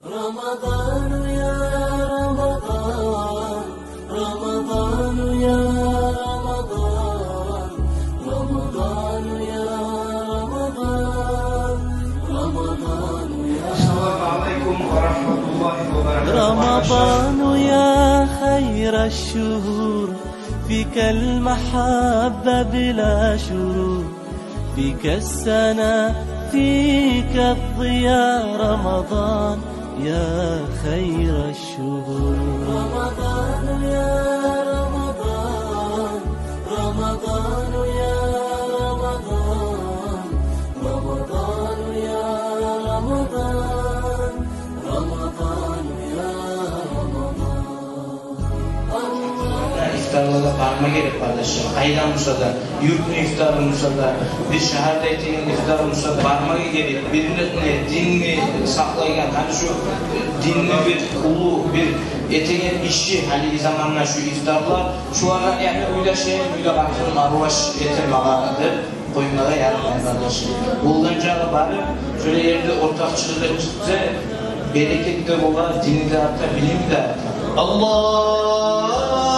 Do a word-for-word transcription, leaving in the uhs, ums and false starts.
رمضان يا رمضان، رمضان يا رمضان، رمضان يا رمضان، رمضان يا السلام عليكم ورحمة الله وبركاته. رمضان يا خير الشهور، فيك المحبة بلا شرور، فيك السنة، فيك الضياء، رمضان يا خير الشهور. رمضان يا رمضان، رمضان يا رمضان، رمضان يا رمضان، رمضان يا رمضان. Ифтарлагъа барма герек, къардашлар. Къайда буса да, юртну ифтары буса да, бир шагьарда этеген ифтар буса да, барма герек. Бир не динни сакълайгъан, гьали шу динни бир уллу бир этеген иши гьалиги заманда шу ифтарлар. Шулардан яни уьйде шей, уьйде къатын арваш эте магъа деп къоймагъа ярамай, къардашлар. Болгъан чакъы барып, шолай ерде ортакъчылыкъ этсе, берекет де бола, дин де арта, билим де арта. Аллагь